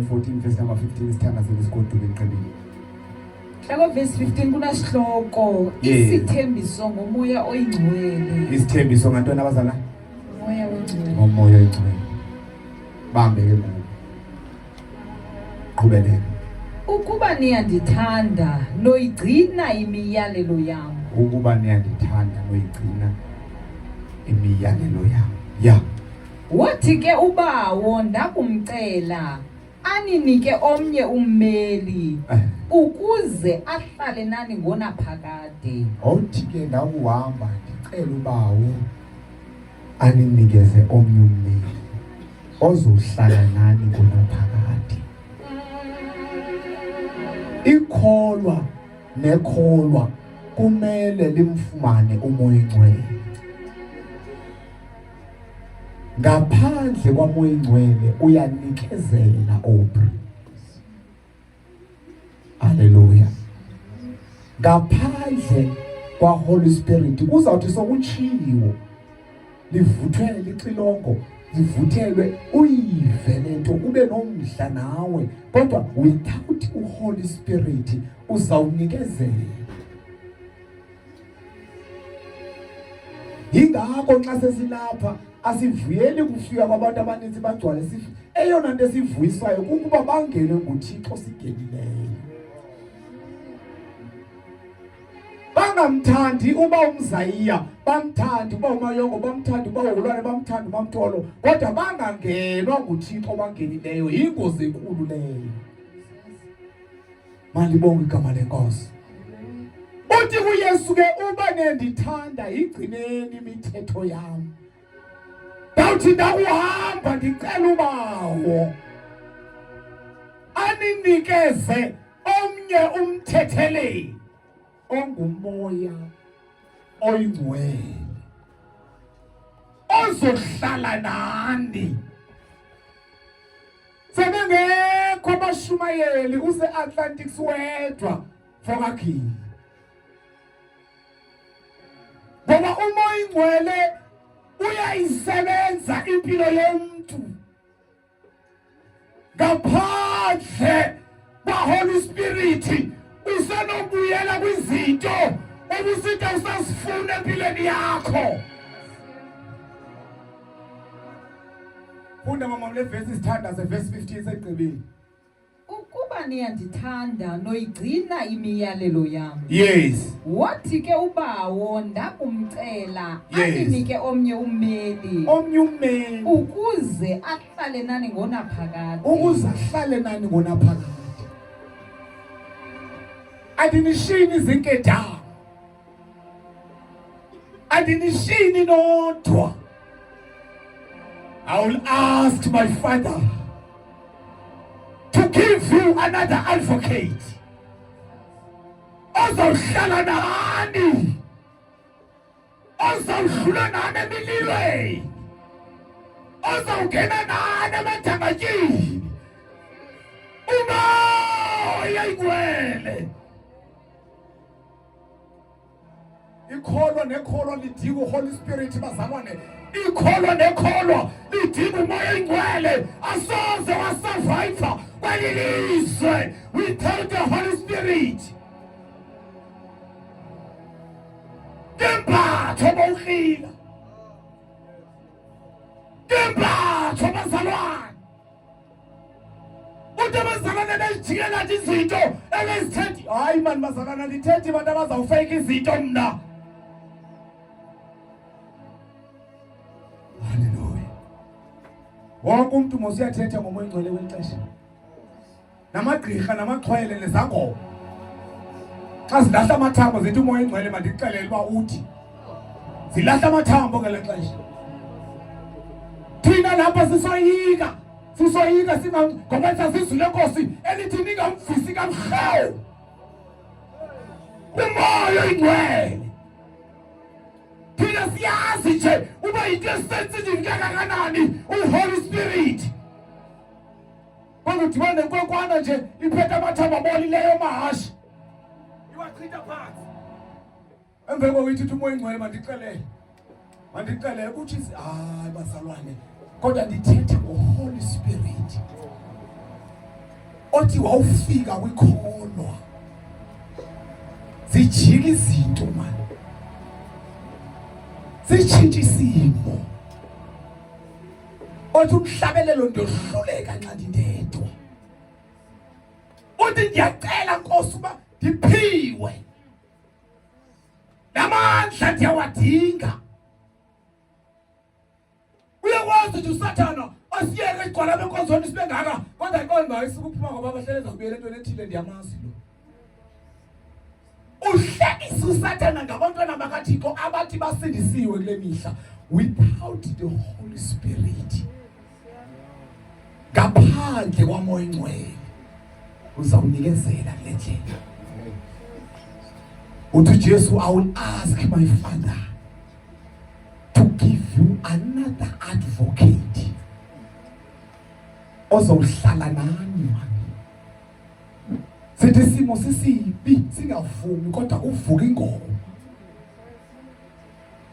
14 verse number 15 sithandazele sigoduke ngiqedile. Hloko verse 15 kunasihloko isithembiso ngomoya oyingcwele. Isithembiso ngantoni abazala? Umoya oyingcwele. Ngomoya oyingcwele. Bambe ke ngoku. Qhubeleka. Ukuba niyandithanda noyigcina imiyalelo yam. Ukuba niyandithanda noyigcina imiyalelo yam. Ya. Wothi ke ubawo ndakumcela aninike omnye ummeli Eh. ukuze ahlale nani ngonaphakade. Othi ke ndakuhamba ndicela ubawo aninikeze omnye ummeli ozohlala nani ngonaphakade. Ikholwa nekholwa kumele limfumane umoya oyingcwele. Ngaphandle kwamoya ingcwele uyanikezela Aubrey. Haleluya. Ngaphandle kwa Holy Spirit kuzawuthi sokutshiwo livuthwe lixilongo livuthelwe uyive lento ube nomdla nawe kodwa without uHoly Spirit uzawunikezela. Yingakho nxa sesilapha asivuyeli kufika kwabantu abaninzi bagcwale sifi. Eyona nto esivuyisayo kukuba bangene nguThixo sigenileyo. Bangamthandi uba umzayiya, bamthandi uba umayongo, bamthandi uba uholwane, bamthandi umamtholo, kodwa bangangenwa nguThixo bangenileyo. Yingozi enkulu leyo. Malibonge igama lenkosi. Uthi kuYesu ke uba nendithanda igcineni imithetho yam. Ndawuthi ndakuhamba ndicela ubawo aninikeze omnye umthetheleli ongumoya oyingcwele ozohlala nani. Sebengekho abashumayeli use-Atlantic wedwa fokagila. Ngoba umoya ingcwele uyayisebenza impilo yomuntu. Ngaphandle kwa-Holy Spirit usenobuyela kwizinto obusithi usazifuna empilweni yakho. Funda mama le verse sithandaze verse 15 segqibile. Ukuba niyandithanda noyigcina imiyalelo yam. Yes. Wothi ke ubawo ndakumcela Yes. aninike omnye ummeli Omnye ummeli ukuze ahlale nani ngonaphakade. ukuze ahlale nani ngonaphakade. Andinishini izinkedama. Andinishini nodwa. I will ask my father to give you another advocate ozohlala nani ozawudlula nani emililweni ozawungena nani emadangatyini umoya ingcwele Ikholwa nekholwa lidinga uHoly Spirit bazalwane. Ikholwa nekholwa lidinga umoya oyingcwele. Asoze wasurvive kweli lizwe without the Holy Spirit. Kembatho bawuhlila. Kembatho bazalwane. Uthi abazalwane bezijikela nje izinto ebezithethi. Hayi mani bazalwane andithethi abantu abazawufeyika izinto mna. Haleluya. Wonke umuntu mos uyathetha ngomoya oyingcwele kweli xesha. Namagqirha namaxhwele nezangoma. Xa zilahla amathambo zithi umoya oyingcwele mandikuxelele uba uthi. Zilahla amathambo ngele xesha. Thina lapha sisoyika. Sisoyika singa ngoba sasizwi lenkosi elithi ningamvisi kamrhawu. Umoya oyingcwele. Thina siyazi nje uba yinto esensitive kangakanani uHoly Spirit. Kwakudibana nenkwenkwana nje iphethe amathambo abolileyo amahashe. Iwachitha phansi. Emva kokuthi uthi umoya ingcwele mandixelele. Mandixelele ukuthi hayi bazalwane kodwa ndithetha ngoHoly Spirit. Othi wawufika kwikholwa. Zijika izinto manje. Sitshintsha isimo. Othi umhlabelelo ndohluleka nxa ndindedwa. Uthi ndiyacela Nkosi uba ndiphiwe. Namandla ndiyawadinga. Uyakwazi ukuthi uSathana asiyeke igcwala benkonzweni sibe ngaka kodwa iqonda uba isuka ukuphuma ngoba abahleleza kubuyela entweni ethile ndiyamazi lo. Uhlekisa uSathana ngabantwana bakaThixo abathi basindisiwe kule mihla without the Holy Spirit. Ngaphandle kwaMoya Ingcwele uzawunikezela kule ndlela. Uthi uJesu, I will ask my father to give you another advocate ozowuhlala nani mani. Sithi isimo sisibi singavumi kodwa kuvuka ingoma.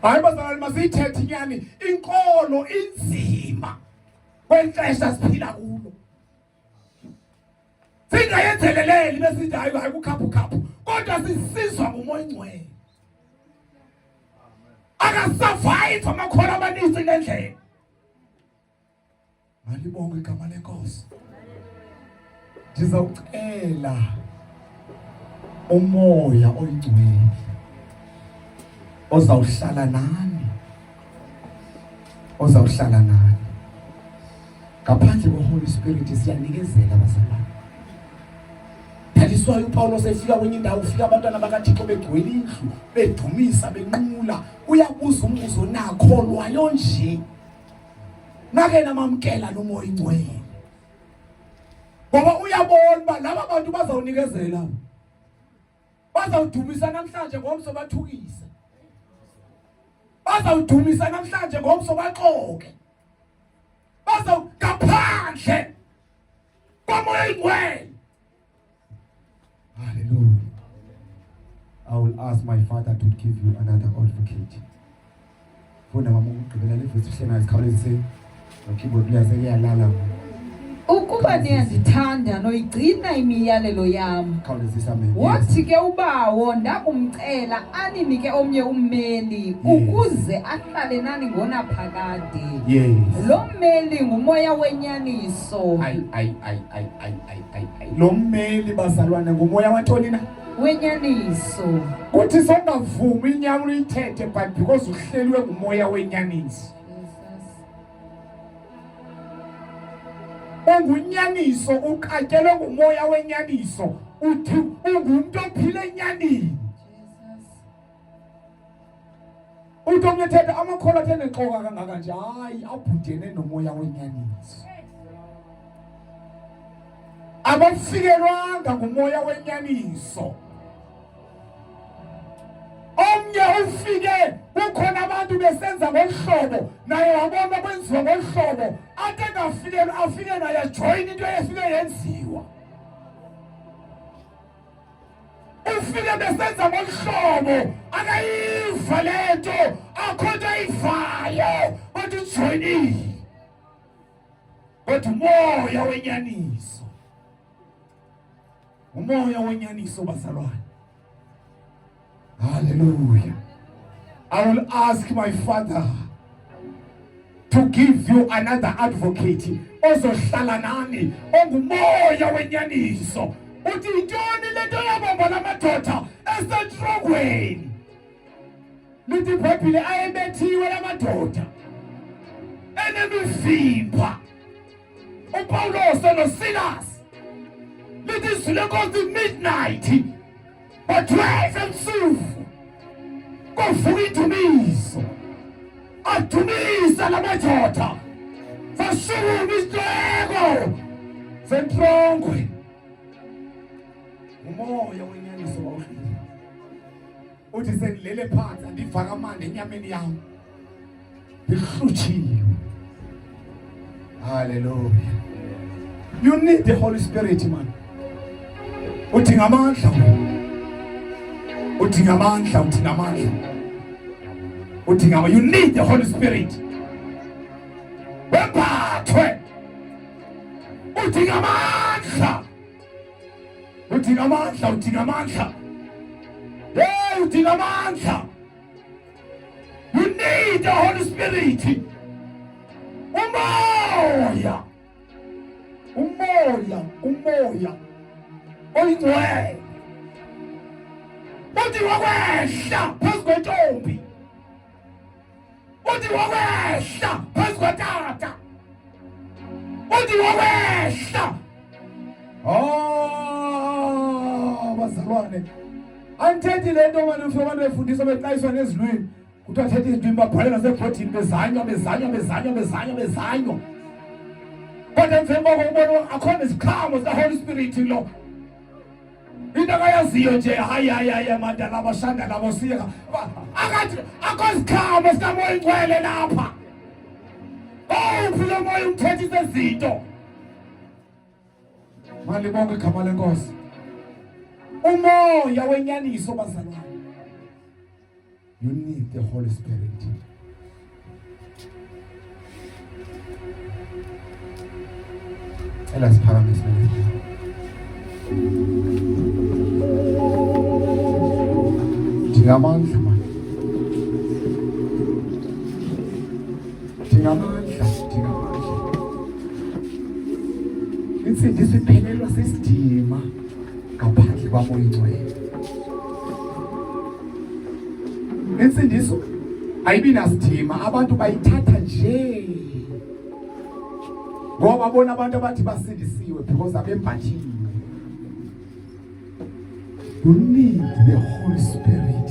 Hayi bazalwane, masiyithethe inyani, inkolo inzima kweli xesha siphila kulo. Singayenzeleleli besithi hayi hayi kukhaphu khaphu, kodwa sisizwa nguMoya Ingcwele. Akasurvive amakholwa amaninzi ngendlela. Malibonge igama lenkosi. Ndizawucela umoya oyingcwele ozawuhlala nani, ozawuhlala nani. Ngaphandle kwe-Holy Spirit siyanikezela bazalwane. Phaliswayo uPawulos efika kwenye indawo, ufika abantwana bakaThixo begcwele indlu, bedumisa, benqula. Uyabuza umbuzo, nakholwayo nje? Nake namamkela lo moya ingcwele? Ngoba uyabona uba laba bantu bazawunikezela, bazawudumisa namhlanje, ngomso bathukise, bazawudumisa namhlanje, ngomso baxoke, bazaw ngaphandle kwamoya ingcwele. Hallelujah. I will ask my father to give you another advocate. Funda mama ukugqibela le verse uhle nayo sikhawulezise. Keyboard player sekuyalala. Ukuba niyandithanda noyigcina imiyalelo yam. Khawulezisa mama. Wathi ke ubawo ndakumcela aninike omnye ummeli ukuze ahlale nani ngonaphakade. Yes. Lo mmeli ngumoya wenyaniso. Ay ay ay ay ay ay ay ay. Lo mmeli bazalwane ngumoya wantoni na? Wenyaniso. Kuthi songavumi inyama uyithethe but because uhlelwe ngumoya wenyaniso. Ungunyaniso, uqatyelwe ngumoya wenyaniso, uthi ungumuntu ophila enyanini. Uthi omnye thetha amakholwa athe nexoka kangaka nje, hayi abhudene nomoya wenyaniso. Abafikelwanga ngumoya wenyaniso. Omnye ufike kukhona abantu besenza ngoluhlobo, naye wabona kwenziwa ngoluhlobo, ade engafikelwa afike naye ajoyine into efike yenziwa. Ufike besenza ngoluhlobo, akayiva lento, akho nto ayivayo, kodwa ujoyinile. Kodwa umoya wenyaniso, umoya wenyaniso bazalwane. Hallelujah. I will ask my father to give you another advocate ozohlala nani, ongumoya wenyaniso. Uthi yintoni le nto yabomba lamadoda esentrongweni? Lithi iBhayibhile ayebethiwe lamadoda enemivimba, uPawulos noSilas. Lithi izwi lenkosi midnight, ngo-12 ebusuku kuvuka indumiso, adumisa lamadoda, sashukuma isihleko sentrongwe. Umoya wenyaniso wawuhlile. Uthi sengilele phansi, andivaka amandla enyameni yami, ngihlutshiwe. Hallelujah. You need the Holy Spirit, man. Udinga amandla, udinga amandla, udinga amandla, udinga. You need the Holy Spirit. Wembathwe, udinga amandla. Udinga amandla, udinga amandla. Hey, udinga amandla. You need the Holy Spirit. Umoya. Umoya, umoya. Oyingcwele. Uthi wakwehla phezu kwentombi. Uthi wakwehla phezu kwetata. Uthi wakwehla. Oh, bazalwane. Andithethi le nto manje ufike abantu befundiswa beqayiswa ngezilwimi. Kuthiwa thetha izilwimi babhale nasebhodini bezanywa bezanywa bezanywa bezanywa bezanywa. Kodwa emveni koko ubona akho nesiqhamo sika-Holy Spirit lo. Into akayaziyo nje hayi hayi hayi manda labo shanda labo sika. Akathi akho siqhamo sikaMoya Ingcwele lapha. Uphi lo moya umthethisa izinto? Malibonke igama lenkosi. Umoya wenyaniso bazalwane. You need the Holy Spirit. Cela siphakamise isandla. Ndingamandla mani. Ndingamandla, ndingamandla. Insindiso iphelelwa sisidima ngaphandle kwaMoya Oyingcwele. Insindiso ayibi nasidima, abantu bayithatha nje ngoba bona abantu abathi basindisiwe because abembathiwe. You need the Holy Spirit.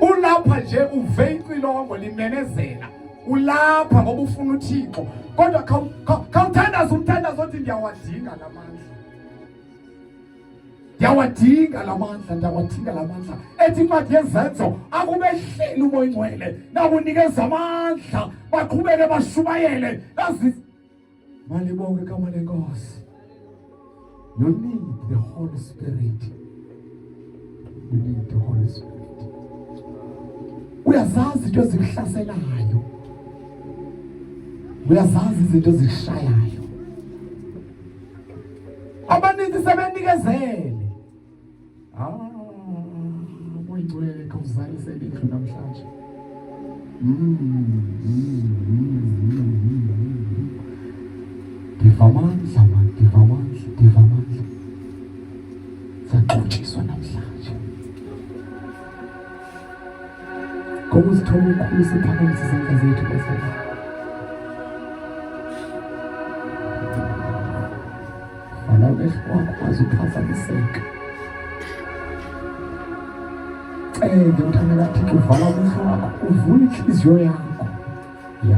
Ulapha nje uve icilongo limemezela. Ulapha ngoba ufuna uThixo. Kodwa khawuthandaza umthandazo othi ndiyawadinga la mandla. Ndiyawadinga la mandla, ndiyawadinga la mandla. Ethi incwadi yezenzo akubehleli uMoya Oyingcwele nakunikeza amandla baqhubeke bashumayele. Nazi malibonke igama lenkosi. You need the Holy Spirit. You need the Holy Spirit. Uyazazi into ezikuhlaselayo. Uyazazi izinto ezikushayayo. Abaninzi sebenikezele. Ah, uyingcwele khawuzalise indlu namhlanje. Ndiva amandla man, ndiva amandla, ndiva amandla. Saxotshiswa namhlanje. Ngokuzithoba okukhulu siphakamise izandla zethu bazalwane. Vala amehlo wakho waze uphazamiseke. Cele mntana kaThixo, vala amehlo wakho, uvule inhliziyo yakho. Ya.